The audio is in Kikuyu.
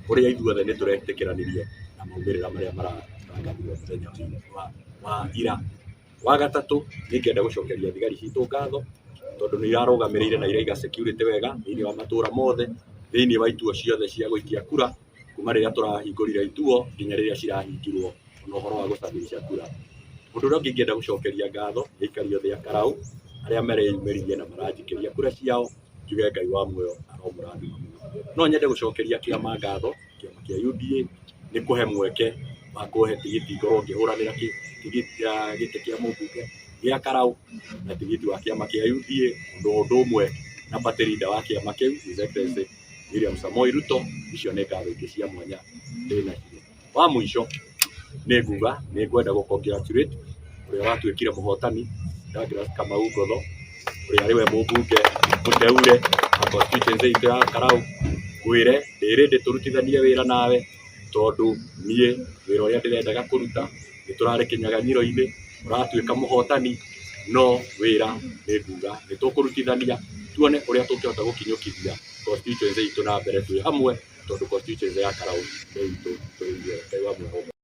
Ũrĩa ithuothe nĩ tũretĩkĩranirie na maumĩrĩra marĩa maratangathirwo mũthenya wa ira. Wa gatatũ, nĩ ingĩenda gũcokeria thigari citũ ngatho tondũ nĩ irarũgamĩrĩire na iraiga security wega thĩinĩ wa matũra mothe, thĩinĩ wa ituo ciothe cia gũikia kura, kuma rĩrĩa tũrahingũrire ituo nginya rĩrĩa cirahingirwo, ona ũhoro wa gũcabica kura. Ũndũ ũrĩa ũngĩ ingĩenda gũcokeria ngatho nĩ aikari othe a Karau arĩa mareyumĩririe na maranjikĩria kura ciao, njuge Ngai wa muoyo aromũrathima mũno. No nyende gũcokeria kĩama ngatho, kĩama kĩa UDA nĩ kũhe mweke wa kũhe tigiti ngorwo ngĩhũranĩra gĩtĩ kĩa mũmbunge gĩa Karau na tigiti wa kĩama kĩa UDA, ũndũ ũmwe na party leader wa kĩama kĩu, His Excellency William Samoei Ruto. Icio nĩ ngatho ingĩ cia mwanya ndĩnacio. Wa mũico nĩ nguga nĩ ngwenda gũ congratulate ũrĩa watuĩkire mũhotani, Douglas Kamau Ngotho, ũrĩa arĩ we mũmbunge mũteure wa constituency itũ ya Karau. Ngwĩre ndĩ ready tũrutithanie wĩra nawe tondũ niĩ wĩra ũrĩa ndĩrendaga kũruta nĩ tũrarĩ kĩnyang'anyĩro-inĩ, ũratuĩka mũhotani, no wĩra nĩ nguga nĩ tũkũrutithania tuone ũrĩa tũngĩhota gũkinyũkithia constituency itũ na mbere twĩ hamwe, tondũ constituency ya Karau nĩ itũ tũrĩ ithuothe. Ngai wa muoyo.